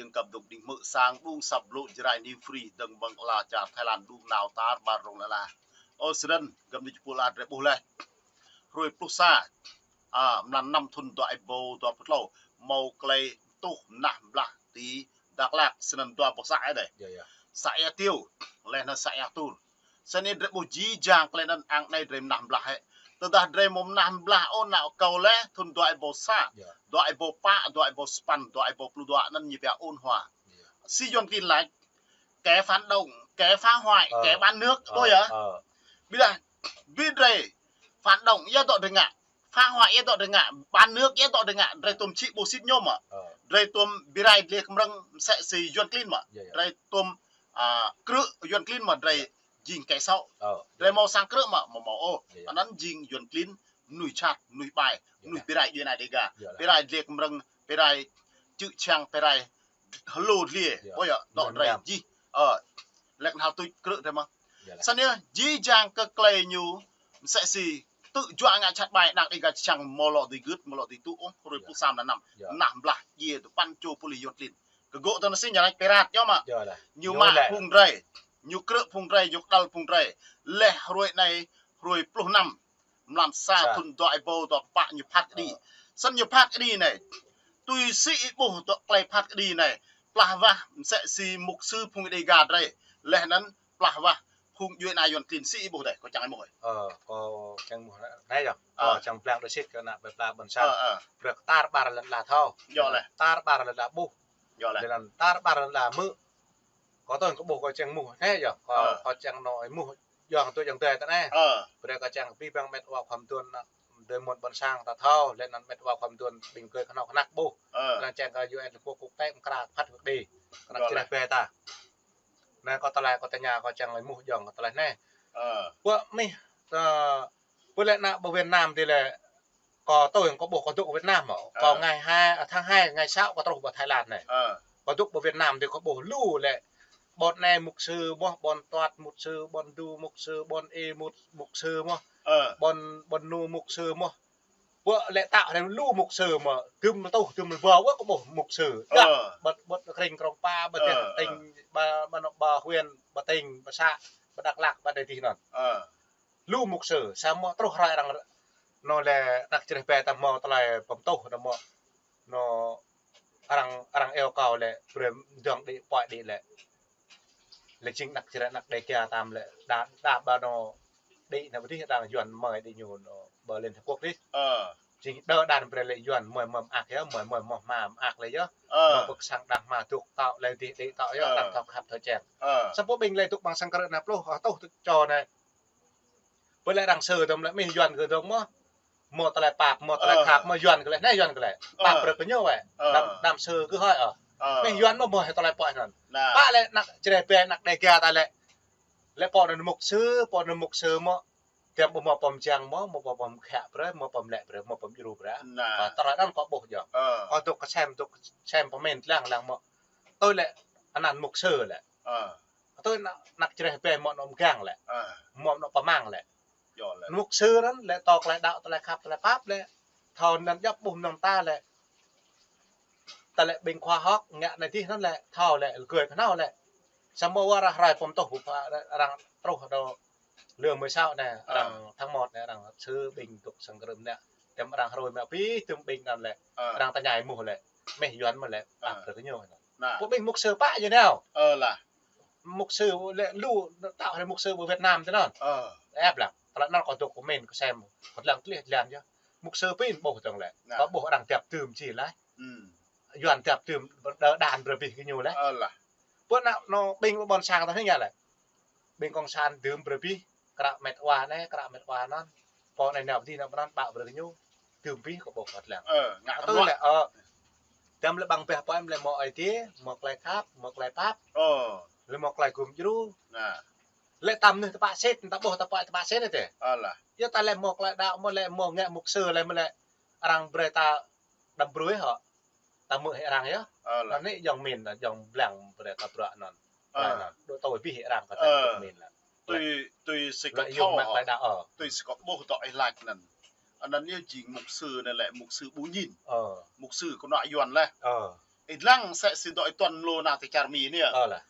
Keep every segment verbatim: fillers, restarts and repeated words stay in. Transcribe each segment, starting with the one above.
Jing kăp dŏng đing hmư̆ sang đŭng săp blŭ Jrai New Free dơ̆ng ƀơ̆ng ala čar Thái Lan đŭng nao tar ƀar rŏng lĕ lah. Ơ, snăn, găm ni čpul adre ƀuh leh. Hruê pluh sa, a, mlan năm thŭn dua êbâo dua pluh tlâo, hmâo klei tuh mnah blah ti Dak Lak, snăn dua boh să ê dê. Yă, yă. Să Ea Tiêu, leh anăn să Ea Tur. Snăn drei ƀuh jih jang klei anăn ang anei drei mnah blah hĕ. Tơdah drei mâo mnah blah ôh nao kâo leh thŭn dua êbâo sa, yă, dua êbâo pă, dua êbâo sa păn, dua êbâo pluh dua anăn ñu pia ôn hòa. Yă. Si Yuăn klin lač, kẻ phản động, kẻ phá hoại, ờ, kẻ bán nước, ơ, ƀuh yơh. Ơ. Ƀiădah, ƀiădah drei phản động yơh dŏ drei ngă, phá hoại yơh dŏ drei ngă, bán nước yơh dŏ drei ngă, drei tuôm čih ƀuh sĭt ñu mơ̆. Ơ. Drei tuôm bi rai dliê kmrơ̆ng msĕ si Yuăn klin mơ̆. Yă, yă. Drei tuôm, a, krư̆ Yuăn klin mơ̆, drei, yă, jing kẻ xấu. Ơ, drei, yă, mâo sang krư̆ mơ̆, mâo mâo ôh. Yă, yă. Anăn jing Yuăn klin, mnuih jhat, mnuih ƀai, yă, mnuih, yă, bi rai djuê ană Đêga. Yă, yă. Bi rai dliê kmrơ̆ng, bi rai čư̆ čhiăng, bi rai hlô dliê. Yă. Ƀuh yơh, dŏ, yă, drei, yă, jih. Ơ, lĕ knhal tuč krư̆ drei mơ̆. Yă, yă. Snăn yơh, jih jang kơ klei ñu msĕ si tŭ juă ngă jhat ƀai, ană Đêga čiăng mâo lŏ dưi gưt, mâo lŏ dưi tŭ ôh, hruê, yă, pluh sa mlan năm. Yă. Mnah blah djiê tŭ păn čô pôlis Yuăn klin. Kơ gŏ tơ anăn si ñu lač pirăt, yơh mơ̆. Yă lah. Ñu, ñu mă, lĕ, phung drei, ñu krư̆ phung drei, ñu kđăl phung drei. Leh hruê anei, hruê pluh năm, mlan sa, sa, thŭn dua êbâo dua pă ñu phat kđi. Ơ. Snăn ñu phat kđi anei. Tui si ih ƀuh dŏ klei phat kđi anei. Plah wah msĕ si mục sư phung Đêga drei. Leh anăn plah wah phung djuê ana Yuăn klin si ih ƀuh dê, kâo čiăng ih ƀuh. Ơ, kâo čiăng ƀuh anei yơh. Ơ. Kâo čiăng blang đuaĭ sĭt kơ ană plei pla ƀôn sang. Ơ, ơ. Brei tar ƀar lăn ala thâo. Yơh leh. Tar ƀar lăn ala ƀuh. Yơh leh. Leh anăn tar ƀar lăn ala hmư̆. Kâo tui kâo ƀuh kâo čiăng ƀuh anei yơh. Kâo, ơ, kâo čiăng nao ƀuh ayŏng adơi ayŏng adơi ta anei. Ơ. Brei kâo čiăng bi băng met wa khua mduôn ană adơi mơ̆n ƀôn sang ta thâo, leh anăn met wa khua mduôn ƀing gơ̆ khnâo khnăk ƀuh. Ơ. Leh anăn čiăng kơ U N Liên Hợp Quốc quốc tế mkra phat wơ̆t đĭ. Kơ ană, yơh, čreh leh, ƀe ta. Anei kâo tơlơi kâo tơña kâo čiăng lĕ ƀuh ayŏng kâo tơlơi anei. Ơ. Ƀuh mih, ơ, ƀuh lĕ ană ƀă Việt Nam dih lĕ kâo tui kâo ƀuh kâo dŏ Việt Nam mơ̆. Kâo, ơ, ngày hai, à, tháng hai, ngày sáu kâo truh ƀơi Thái Lan anei. Ơ. Kâo dŏ ƀơi Việt Nam dih kâo ƀuh lu lĕ. Ƀôn anei mục sư mơ̆, ƀôn tuăt mục sư, ƀôn du mục sư, ƀôn ê mục, mục sư mơ̆. Ơ. Ƀôn, ƀôn nu mục sư mơ̆. Ƀuh lĕ tao anei lu mục sư mơ̆, dŭm rơtuh, dŭm rơbâo, ƀuh kâo ƀuh mục sư. Ơ. Đah, ƀơi, ƀơi Krông Krông Pa, ƀơi, ơ, tỉnh, ƀơi, ƀơi anŏ, ƀơi huyện, ƀơi tỉnh, ƀơi xã, ƀơi Dak Lak, ƀơi anei dih anŭn. Ơ. Lu mục sư, samơ̆ truh hrơi arăng, anŭn lĕ ană čreh ƀe ta hmâo tơlơi pơm tuh, anŭn mơ̆, anŭn arăng, arăng iâu kâo lĕ, brei mdơ̆ng đĭ, pơai đĭ lĕ. Lĕ jing ană čreh ană Đêga ta lĕ, đa, đa ƀă anŭn đĭ anai ƀơi dih arăng Yuăn mơi đĭ ñu anŭn ƀơi Liên Hợp Quốc dih. Ơ. Jing đơ đan brei lĕ Yuăn mơi mơak yơh, mơi mơi mơak lĕ yơh. Ơ. Mơi ƀơ̆k sang đah mă dŏ tŏ lĕ dih đĭ tŏ yơh, ơ, arăng thâo khăp thâo čang. Ơ. Samơ̆ ƀing lĕ dŏ ƀăng sang krư̆ ană pluh, ơ, tuh tŭ čô anei. Ƀơi lĕ arăng sư dơ̆ng lĕ mih Yuăn kơ dơ̆ng mơ̆. Mâo tơlơi pap, mâo tơlơi, ơ, khăp, mâo Yuăn kơ lĕ, anei Yuăn kơ lĕ. Pap, ơ, brei kơ ñu wĕ. Ơ. Đăm, đăm sư kơ hơi, ơ. Ơ. Mih Yuăn mâo mâo tơlơi pơai anŭn. Nah. Pă lĕ ană čreh ƀe ană Đêga ta lĕ. Lĕ pô anŭn mục sư, pô anŭn mục sư mơ̆. Tiăm ƀu mâo pơm čang mơ̆, mâo pơm khă brei, mâo pơm lĕ brei, mâo pơm djru brei. Nah. Ơ, tơlơi anŭn kâo ƀuh yơh. Ơ. Kâo dŏ kơsem, dŏ kơsem pơmĭn lăng lăng mơ̆. Tui lĕ anăn mục sư lĕ. Ơ. Tui ană, ană čreh ƀe mâo anŏ mgang lĕ. Ơ. Mâo anŏ pơmang lĕ. Yơh lĕ. Mục sư anŭn lĕ tŏ tơlơi đaŏ, tơlơi khăp, tơlơi pap lĕ. Thâo anŭn djŏp ƀuh mơnơ̆ng ta lĕ. Tơlơi ƀing khoa học ngă anai dih anŭn lĕ, thâo lĕ, gơ̆ kơ anŭn lĕ. Samơ̆ wơr hrơi pơm tuh ƀu pha arăng truh dŏ lơ mơi sao anai, ơ, arăng tháng một anai, arăng sư ƀing dŏ sang krư̆ anai. Tiăm arăng hrơi mă pih, tiăm ƀing anŭn lĕ. Ơ. Arăng tơña ih mơ̆ lĕ. Mih Yuăn mơ̆ lĕ, ơ, pap brei kơ ñu. Nah. Pô ƀing mục sư pă yơh nao. Ơ lah. Mục sư lĕ lu, tŏ hrơi mục sư ƀơi Việt Nam tơ anŭn. Ơ. Ĕp lăng. Tơlơi anŭn kâo dŏ kơmĭn kơsem, kâo lăng tlih lăng yơh. Mục sư pin ƀuh dơ̆ng lĕ. Nah. Kâo ƀuh arăng djăp dưm či lĕ. Hmm. Yuăn djăp dưm đơ đan brei bih kơ ñu lĕ. Ơ lah. Ƀuh ană anŭn ƀing ƀôn sang ta hing yơh lĕ. Ƀing cộng sản dưm brei bih, kră met wa anai, kră met wa anŭn. Pô anai nao ƀơi dih nao ƀơi anŭn, pap brei kơ ñu. Dưm bih kâo ƀuh kâo lăng. Ơ, ngă tui lĕ, ơ. Tiăm lĕ ƀăng ƀeh pô em lĕ mâo Ơi Adai, mâo tơlơi khăp, mâo tơlơi pap. Ơ. Lĕ mâo tơlơi gum djru. Nah. Lĕ tăm anai tơpă sĭt, ta ƀuh ta pơai tơpă sĭt anai tơ. Ơ lah. Yơh ta lĕ mâo tơlơi đaŏ, mâo lĕ mâo ngă mục sư lĕ mơ̆ lĕ. Arăng brei ta đăm brui hŏ. Ta hmư̆ hĭ arăng yơh. Ơ lah. Anai jing min, jing blang brei ta bruă anŭn. Ơ. Anŭn. Dŏ tui bih hĭ arăng kơ ta, ơ, jing min lah. Tui, tui si kâo thâo, tui si kâo ƀuh dŏ ih lač anŭn. Anŭn yơh jing mục sư anai lĕ mục sư ƀu ñin. Ơ. Mục sư kơ ană Yuăn lĕ. Ơ. Ih lăng sĕ si dŏ ih tuan mlô nao tơ čar Mi anai. Ơ lah.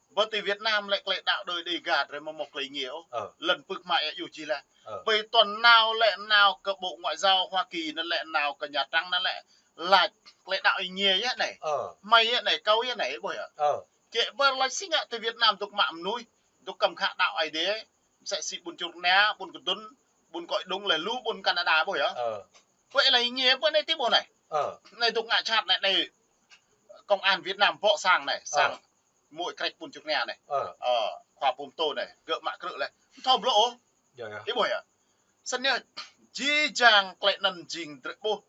Bơ tơ Việt Nam lĕ klei đaŏ đơi Đêga drei mơ̆ mâo klei ngiê ôh. Ơ. Lŏn pưk mă ih yua jih lah. Ơ. Bơ ih tuan nao lĕ nao kơ Bộ Ngoại giao Hoa Kỳ anŭn lĕ nao kơ Nha Trang anŭn lĕ lač klei đaŏ ih ngiê yơh anai. Ơ. Mơi yơh anai, kâo yơh anai, ih ƀuh yơh. Ơ. Čĕ ƀơ lač si ngă tơ Việt Nam dŏ mă mơnuih, dŏ kăm khă đaŏ Ơi Adai, sĕ si ƀuôn Čư̆ Rơnia, ƀuôn Kơdŭn, ƀuôn Kôi Đung lĕ lu ƀuôn Canada ƀuh yơh. Ơ. Bơ ih lăng ih ngiê ƀơ anai tơ ƀuh anai. Ơ. Anai dŏ ngă čat anai, anai công an Việt Nam bŏ sang anai, sang. Ơ. Mơ̆ krĕč ƀuôn Čư̆ Rơnia anai. Ơ. Ơ, khua pô tô anai, gơ̆ mă krư̆ lĕ. Thâo blŏ ôh. Yơh, yơh. Ih ƀuh yơh. Snăn yơh, jih jang klei anŭn jing drei ƀuh.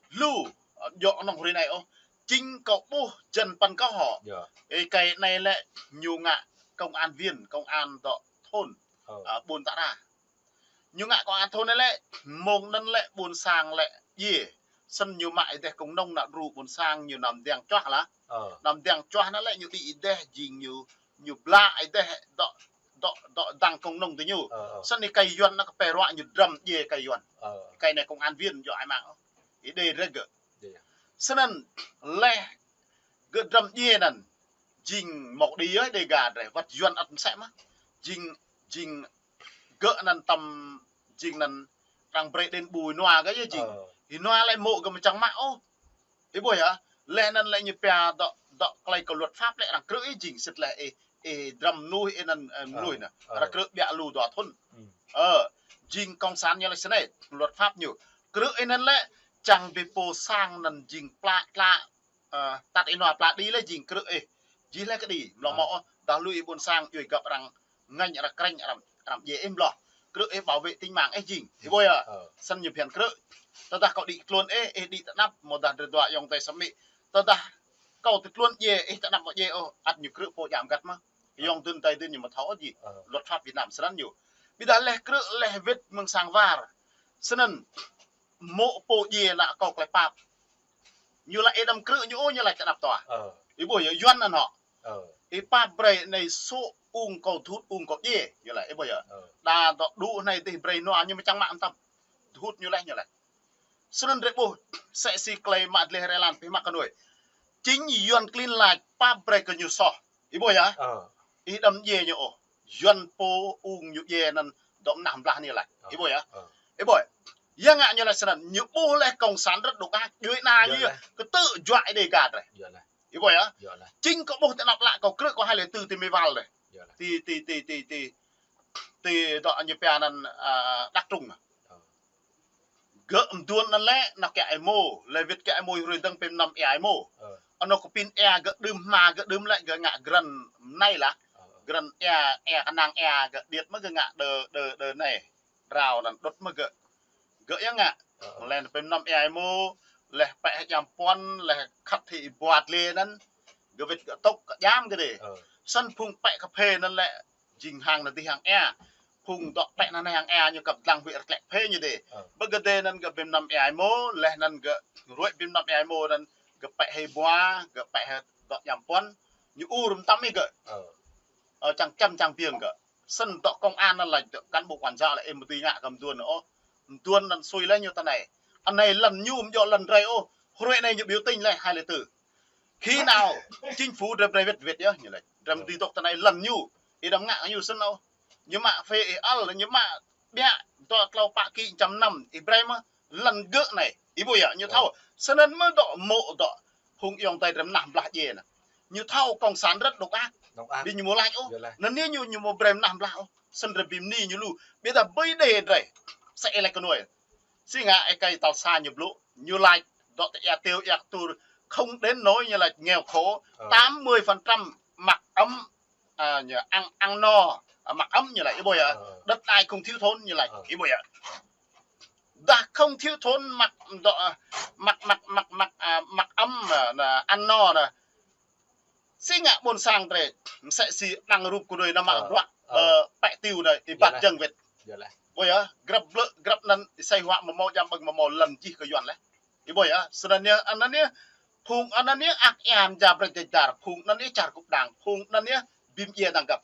Lu, ơ, djŏ nŏng hrơi anai ôh. Jing kâo ƀuh jăn păn kâo hŏ. Yơh. Ih kơi anai lĕ ñu ngă công an viên, công an dŏ thôn, ơ, ƀuôn Tara. Ñu ngă công an thôn anai lĕ, mơ̆ng anŭn lĕ ƀuôn sang lĕ djai. Snăn ñu mă ih deh kông nông nao đru ƀuôn sang ñu nao mơdeng čuah lah. Ơ. Nao mơdeng čuah anŭn lĕ ñu đĭ ih deh jing ñu, ñu bla ih deh dŏ, dŏ, dŏ dăng kông nông tơ ñu. Ơ, ơ. Snăn ih kơi Yuăn anŭn kơ pơruă ñu drăm djai kơi Yuăn. Ơ. Kơi anai công an viên djŏ ai mang ôh. Ih đei rơ̆k gơ̆. Yơh, yơh. Snăn leh gơ̆ drăm djai anŭn jing mâo đĭ yơh Đêga drei, wăt Yuăn ăt mơsĕ mơ̆. Jing, jing gơ̆ anŭn tăm jing anŭn arăng brei đen ƀu ih nua gơ̆ yơh jing. Ơ. Ih nua lĕ mô̆ gơ̆ mơčang mă ôh. Ih ƀuh yơh, leh anŭn lĕ ñu pia dŏ, dŏ klei kơ luật pháp lĕ arăng krư̆ ih jing sĭt leh ih, ih drăm mơnuih ih anŭn, ơ, mơnuih anŭn. Ơ. Arăng krư̆ ƀiă lu dua thŭn. Hmm. Ơ, jing cộng sản ñu lač snei, luật pháp ñu. Krư̆ ih anŭn lĕ, čang bi pô sang anŭn jing pla, pla, ơ, tăt ih nua pla đĭ lĕ jing krư̆ ih. Jih leh kơ đĭ, mlâo mâo ôh, dah lui ih ƀuôn sang, djuai găp arăng ngăn arăng krĕč arăng, arăng djai ih mlâo. Krư̆ ih bảo vệ tính mạng ih jing. Ih ƀuh yơh. Ơ. Snăn ñu phiăn krư̆. Tơdah kâo đĭ tluôn ih, ih đĭ tơnap, mơ̆ dah drei dua ayŏng adơi samơ̆. Tơdah kâo tơ tluôn djai, ih tơnap mâo djai ôh, ăt ñu krư̆ pô djam găt mơ̆. Ơ. Ayŏng adơi tơdơi ñu mơ̆ thâo ôh jih. Ơ. Luật pháp Việt Nam snăn ñu. Ƀiădah leh krư̆ leh wĭt mơ̆ng sang war. Snăn mô̆ pô djai anŭn kâo klei pap. Ñu lač ih đăm krư̆ ñu ôh, ñu lač tơnap tŏ. Ơ. Ih ƀuh yơh Yuăn anŭn hŏ. Ơ. Ih pap brei anai sô̆ ung kâo thut ung kâo djai. Ñu lač, ih ƀuh yơh. Ơ. Đa dŏ đŭ anai dih brei nua ñu mơčang mă mơtam. Thut ñu lač, ñu lač. Snăn drei ƀuh, sĕ si klei mă dleh rơlan pih mă kơ nuih. Jing Yuăn klin lač pap brei kơ ñu soh. Ih ƀuh yơh. Ơ. Ih đăm djai ñu ôh. Yuăn pô ung ñu djai anŭn dŏ mơnah blah anai lač. Ih ƀuh yơh. Ơ. Ih ƀuh. Yua ngă ñu lač snăn, ñu ƀuh leh cộng sản rất độc ác, djuai ană ñu yơh. Kơtư̆ juă ih Đêga drei. Ih ƀuh yơh. Jing kâo ƀuh tơ anăp lă kâo krư̆ kâo hai lĕ tơ tơ Mi Wal drei. Tơ, tơ, tơ, tơ, tơ, tơ dŏ ñu pia anŭn, ơ, Đăk Trung. Ơ. Gơ̆ mduôn anŭn lĕ, nao kiă êmô, leh wĭt kiă êmô ih hrơi dơ̆ng pơmnăm ia êmô. Ơ. Anŏ kơ pin ia gơ̆ đưm hma gơ̆ đưm lĕ gơ̆ ngă grăn mơnai lah. Ơ, ơ. Grăn ia, ia kơnang ia gơ̆ điêt mơ̆ gơ̆ ngă đơ, đơ, đơ anai. Drao anŭn đŭt mơ̆ gơ̆. Gơ̆ yơh ngă. Ơ, ơ. Leh pơmnăm ia êmô, leh pĕ hơjăm puăn, leh khăt hĭ ih ƀuăt lĕ anŭn. Gơ̆ wĭt gơ̆ tŭk, gơ̆ djam gơ̆ đê. Ơ. Snăn phung pĕ kơphê anŭn lĕ, jing hăng anŭn dih hăng ia. Phung dŏ pĕ anŭn hăng ia ñu kăp dlăng huĭ rơtlĕ phê ñu đê. Ơ. Bơ gơ̆ đê anŭn gơ̆ pơmnăm ia êmô, leh anŭn gơ̆ ruai pơmnăm ia êmô anŭn gơ̆ pĕ hĭ ƀua, gơ̆ pĕ hĭ dŏ hơjăm puăn. Ñu ur mơtam ih gơ̆. Ơ. Ơ, čang čăm čang biêng gơ̆. Snăn dŏ công an anŭn lač dŏ cán bộ quản giáo lĕ ih mơ̆ dưi ngă kơ mduôn ôh. Mduôn anŭn sui leh ñu tơ anai. Anai lăn ñu mơ̆ djŏ lăn drei ôh. Hrơi anai ñu biểu tình leh hai lĕ tơ. Khi nào chính phủ drei brei wĭt wĭt yơh ñu lač. Drei mơ̆ dưi dŏ tơ anai lăn ñu. Ih đăm ngă kơ ñu snăn ôh. Ñu mă phê ih ăl, ñu mă ƀiă dŏ tlâo pă kĭ čăm năm ih brei mơ̆. Lăn gơ̆ anai, ih ƀuh yơh, ñu thâo. Ơ. Snăn mơ̆ dŏ mô̆ dŏ phung ayŏng adơi drei mơnah blah djai anŭn. Ñu thâo cộng sản rất độc ác. Độc ác. Ƀing ñu mơ̆ lač ôh. Yơh lah. Anŭn anai ñu, ñu mơ̆ brei mơnah blah ôh. Snăn drei bi mni ñu lu. Ƀiădah ƀơi đê drei. Sĕ ih lač kơ nuih. Si ngă ih kơi tal sa ñu blŭ. Ñu lač dŏ tơ ia tiêu ia ktur. Không đến nỗi ñu lač nghèo khổ. Ơ. Tám mươi phần trăm mặc ấm, à, ñu ăn, ăn no, à, mặc ấm ñu lač. Ih ƀuh yơh. Ơ. Đất đai không thiếu thốn ñu lač. Ơ. Ih ƀuh yơh. Dah không thiếu thốn mặc, dŏ, à, mặc, mặc, mặc, mặc, à, mặc ấm, à, ăn no anŭn. Si ngă ƀuôn sang drei, msĕ si đăng rup kơ nuih anŭn mă bruă, ơ, pĕ tiêu anŭn, ih ƀuăt jơ̆ng wĭt. Ƀuh yơh, grăp blơ̆, grăp anŭn, ih sai huă mơ̆ mâo djam ƀơ̆ng mơ̆ mâo lăn jih kơ Yuăn leh. Ih ƀuh yơh, snăn yơh, anŭn yơh, phung anŭn yơh, ak ia mja brei jai dar, phung anŭn yơh, čar kŭp đang, phung anŭn yơh, bim ia đang găp.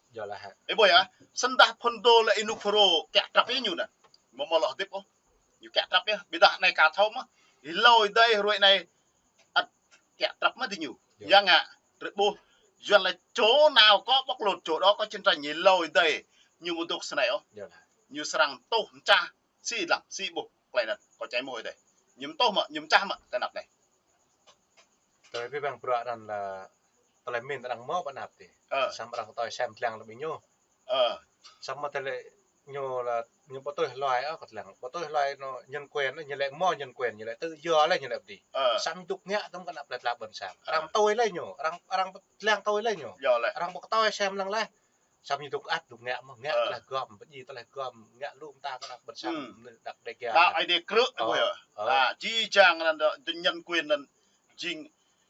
Ih ƀuh yơh, snăn dah phŭn dô lĕ ih nuk phơ rô, kiă trăp yơh ñu anŭn. Mơ̆ mâo lŏ hơdip ôh. Ñu kiă trăp yơh, ƀiădah anai ka thâo mơ̆. Ih lôi dai hrơi anai, ăt kiă trăp mơ̆ tơ ñu. Yua ngă, rơbôh, Yuan laĭ, čô nao kơ bộc lộ, čô đó kơ chiến tranh ñu lơi dêh, ñu ƀu dŏ snei ôh. Ñu srăng tuh mčah, sĭ lăng, sĭ ƀuh, klei anŭn, kơ čai mơ̆ dêh. Ñu tuh mơ̆, ñu mčah mơ̆, tơnap anai. Tơlơi pơhiăp bruă anŭn lĕ, tơlơi mĭn arăng mơ̆ pơnap tih. Samơ̆ arăng tui sem lăng lĕ ƀing ñu. Samơ̆ tơlơi ñu lĕ, ñu ƀu tui hluai ôh kơ lăng. Ƀu tui hluai ñu nhân quyền, ñu lĕ mơ̆ nhân quyền, ñu lĕ tự do lĕ ñu lĕ pơdih. Samơ̆ dŏ ngă tơm kơ ană plei pla ƀôn sang. Arăng tui lĕ ñu, arăng, arăng lăng tui lĕ ñu. Arăng ƀu tui sem lăng lĕ. Samơ̆ ñu dŏ ăt dŏ ngă mơ̆, ngă tơlơi gom, pơdjai tơlơi gom, ngă lu mơta kơ ană ƀôn sang, đăk đe gơ̆. Đa ai đe krư̆, ƀuh yơh. Đa, či čang anŭn dŏ, dŏ nhân quyền anŭn, jing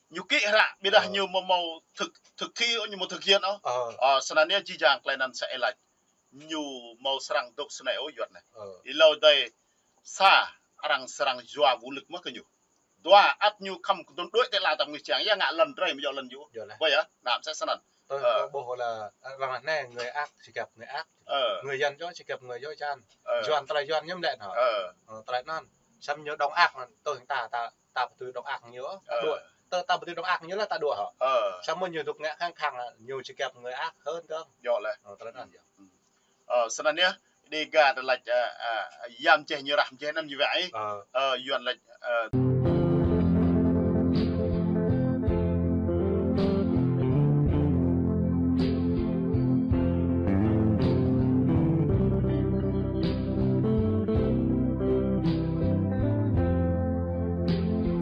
ñu kĭ hră, ƀiădah ñu mơ̆ mơ̆ thực, thực thi, ñu mơ̆ thực hiện ôh. Ơ, snăn yơh či čang klei anŭn sa ih laĭ. Ñu mơ̆ srăng dŏ snei ôh Yuan anai. Ih lơi dêh sa arăng srăng yua vũ lực mơ̆ kơ ñu. Dua ăt ñu khŏm kơdŭn đuaĭ tơlơi tăm ngih čang, yua ngă lŏn drơi mơ̆ yua lŏn ñu. Ƀuh yơh, năm sa snăn. Tơl ƀuh lĕ arăng anai người ác, či kăp người ác. Người dân yơh, či kăp người yơh čan. Yuan tơlơi Yuan ñu lĕ anŭn. Tơlơi anŭn. Samơ̆ ñu đồng ác anŭn, tơl ta, ta ta ƀu tui đồng ác ñu, ta đuaĭ. Tơ ta ƀu tui đồng ác ñu lĕ ta đuaĭ hŏ. Samơ̆ ñu dŏ ngă khăng khăng, ñu či kăp người ác hơn dơ̆ng. Yơh lĕ. Ơ, tơlơi anŭn yơh. Ơ, snăn yơh, Đêga tơ laĭ, ơ, ơ, yam čeh ñu rah čeh anŭn ñu wĕ. Ơ, Yuan laĭ, ơ,